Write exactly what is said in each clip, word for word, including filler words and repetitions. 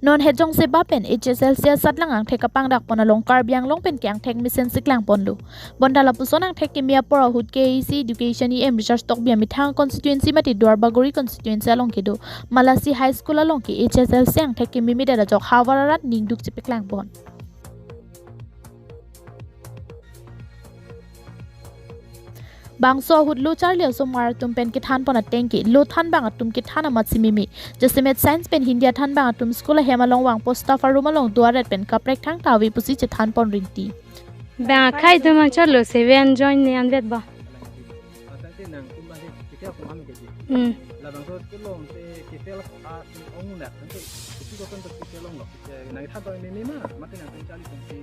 Non het jongsi ba pen H S L C asatlang angthek kapangdak pon along Karbi Anglong pen ke angthek mesen si klang ponlo. Bonta lapuson angthek keme apor ahut K A A C Education E M Richard Tokbi amethang constituency mate Duar Bagori constituency along kedo Malasi High School along ke H S L C angthek keme medet ajok havar arat ningduk chepeklang pon. Bangso ahut lo charli osomar atum pen kethan pon ateng ke lo thanbang atum kethan amat si meme. Jasemet science pen Hindi athanbang atum school ahem along vangpo staff aroom along do aret pen kaprek thangta ave pusi chethan pon rinti. Bang akhai atum angchot lo seven join ne anvet ba. Atang te nangtum ba he kete aku kami kete. Hmm. Labangso school along te kete la a ong na tang te kete ko kan te kete along lo. Nangthan pon meme ma, mate nangtum charli pon si.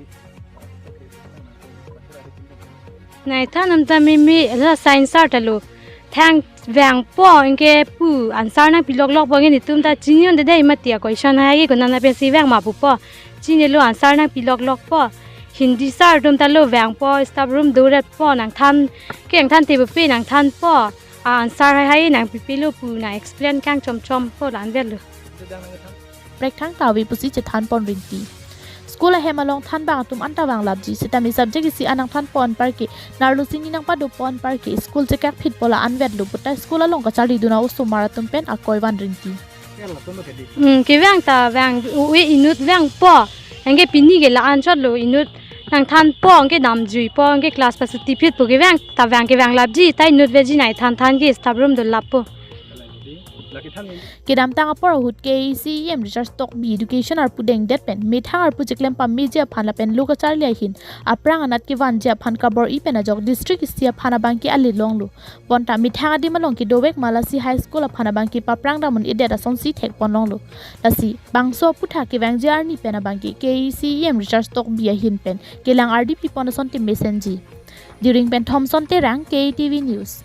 Nangthan nam ta meme, la science sir ta lo. Thang vangpo, anke pu answer nangpi loklok po, anke netum ta chini un-e dei mati a question hai ke konat pensi vang ma pupo. Chinilo answer nangpi loklok po. Hindi sir atum ta lo vangpo, staff room do aret po, nangthan ke nangthan te pupe nangthan po. A answer hai hai nangpipe lo pu nang explain kangchom chom po la anvet lo. Prek thangta ave pusi chethan pon rinti. School ahem along thanbang atum anta vanglapji, sitame subject isi an nangthan pon apar ke, narlo sini nangpado pon apar ke school chekak phit po la anvet lo puta school along kacharlidun a-osomar atum pen akoi van rinti. Hmm, kevang ta vang, ue inut vangpo. Anke pini ke la anchot lo inut nangthan po, anke damjui po, anke class pasuti phit po, kevang ta vang, kevanglapji, ta inut veji nangthan than ke staff room dolap po. Kedamtang apor ahut K A A C E M Richard Tokbi education arpu dengdet pen methang arpu cheklem pameji aphan lapen lo kacharli ahin aphrang anat kevanji aphan kabor-i pen ajok district isi aphan abangke ale longlo. Bonta methang adim along kedovek Malasi High School aphan abangke paprang dam un-edet asonsi thek pon longlo. Lasi bangso aputhak kevangji arni pen abangke K A A C E M Richard Tokbi ahin pen kelang ardi pi pon asonte mesenji. Diring pen Thomson Terang, K T V News.